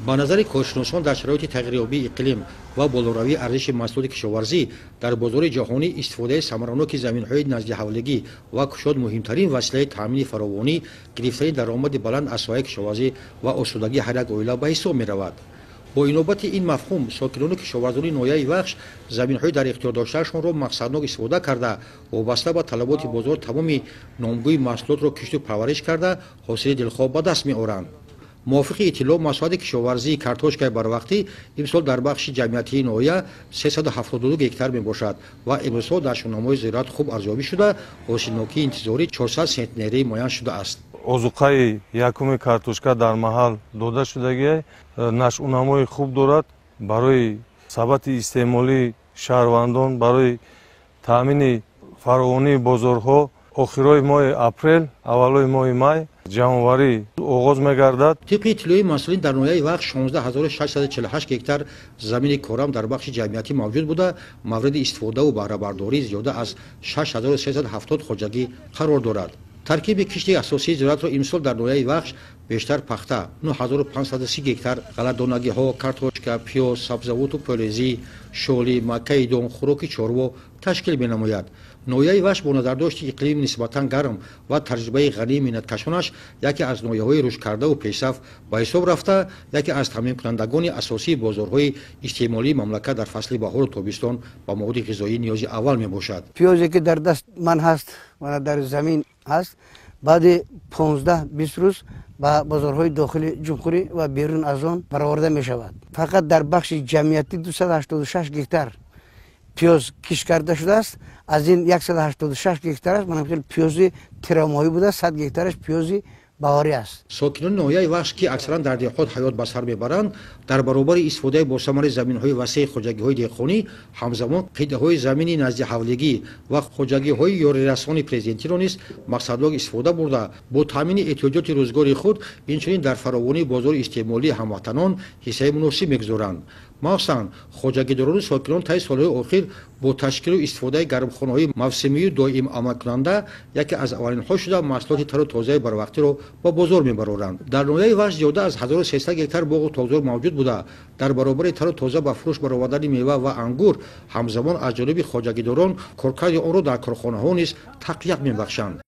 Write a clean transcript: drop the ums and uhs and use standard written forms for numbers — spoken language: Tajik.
Ба назари коршиносон, дар шароити тағйирёбии иқлим ва болоравии арзиши маҳсулоти кишоварзӣ дар бозори ҷаҳонӣ, истифодаи самараноки заминҳои наздиҳавлигӣ ва кушод муҳимтарин василаи таъмини фаровонӣ, гирифтани даромади баланд аз соҳаи кишоварзӣ ва осудагии ҳар як оила ба ҳисоб меравад. Бо инобати ин мафҳум, сокинону кишоварзони ноҳияи Вахш заминҳои дар ихтиёр доштаашонро мақсаднок истифода карда, вобаста ба талаботи бозор тамоми номгӯи маҳсулотро кишту парвариш карда, ҳосили дилхоҳ ба даст меоранд. Мувофиқи иттилоъ, масоҳати кишоварзии картошкаи барвақтӣ имсол дар бахши ҷамъиятии ноҳия 372 гектар мебошад ва имрӯзҳо нашъунамои зироат хуб арзёбӣ шуда, ҳосилнокии интизорӣ 400 сентнерӣ муайян шудааст. Озуқаи якуми картошка дар маҳал дода шудагиай, нашъунамои хуб дорад, барои сабати истеъмолии шаҳрвандон, барои таъмини фаровонии бозорҳо охирои моҳи апрел, аввалои моҳи май ҷамъоварӣ оғоз мегардад. Тибқи иттилои масъулин, дар ноҳияи Вахш 16648 гектар замини корам дар бахши ҷамъиятӣ мавҷуд буда, мавриди истифодаву баҳрабардорӣ зиёда аз 6370 хоҷагӣ қарор дорад. Таркиби кишти асосии зироатро имсол дар ноҳияи Вахш бештар пахта 9530 гектар, ғалладонагиҳо, картошка, пиёз, сабзавоту полезӣ, шолӣ, маккаи дон, хӯроки чорво ташкил менамояд. Ноҳияи Вахш бо назардошти иқлими нисбатан гарм ва таҷрибаи ғании меҳнаткашонаш яке аз ноҳияҳои рушдкардаву пешсаф ба ҳисоб рафта, яке аз таъминкунандагони асосии бозорҳои истеъмолии мамлакат дар фасли баҳору тобистон ба маводи ғизоӣ ниёзи аввал мебошад. Пиёзе ки дар даст ман ҳаст ва дар замин ҳаст, баъди 15-20 рӯз ба бозорҳои дохили ҷумҳурӣ ва берун аз он бароварда мешавад. Фақат дар бахши ҷамъиятӣ 286 гектар пиёз кишт карда шудааст. Аз ин 186 гектараш манам хел пиёзи тирамоҳӣ будааст, 100 гектараш пиёзи баҳорӣ аст. Сокинони ноҳияи Вахш, ки аксаран дар деҳот ҳаёт ба сар мебаранд, дар баробари истифодаи босамари заминҳои васеи хоҷагиҳои деҳқонӣ, ҳамзамон қитъаҳои замини наздиҳавлигӣ ва хоҷагиҳои ёрирасони президентиро низ мақсаднок истифода бурда, бо таъмини эҳтиёҷоти рӯзгори худ, инчунин дар фаровонии бозори истеъмолии ҳамватанон ҳиссаи муносиб мегузоранд. Махсусан хоҷагидорону сокинон таи солҳои охир бо ташкилу истифодаи гармхонаҳои мавсимию доим амалкунанда яке аз аввалинҳо шуда, маҳсулоти тару тозаи барвақтиро ба бозор мебароранд. Дар ноҳияи Вахш зиёда аз 1300 гектар боғу токзор мавҷуд буда, дар баробари тару тоза ба фурӯш баровардани мева ва ангур, ҳамзамон аз ҷониби хоҷагидорон коркарди онро дар корхонаҳо низ тақвият мебахшанд.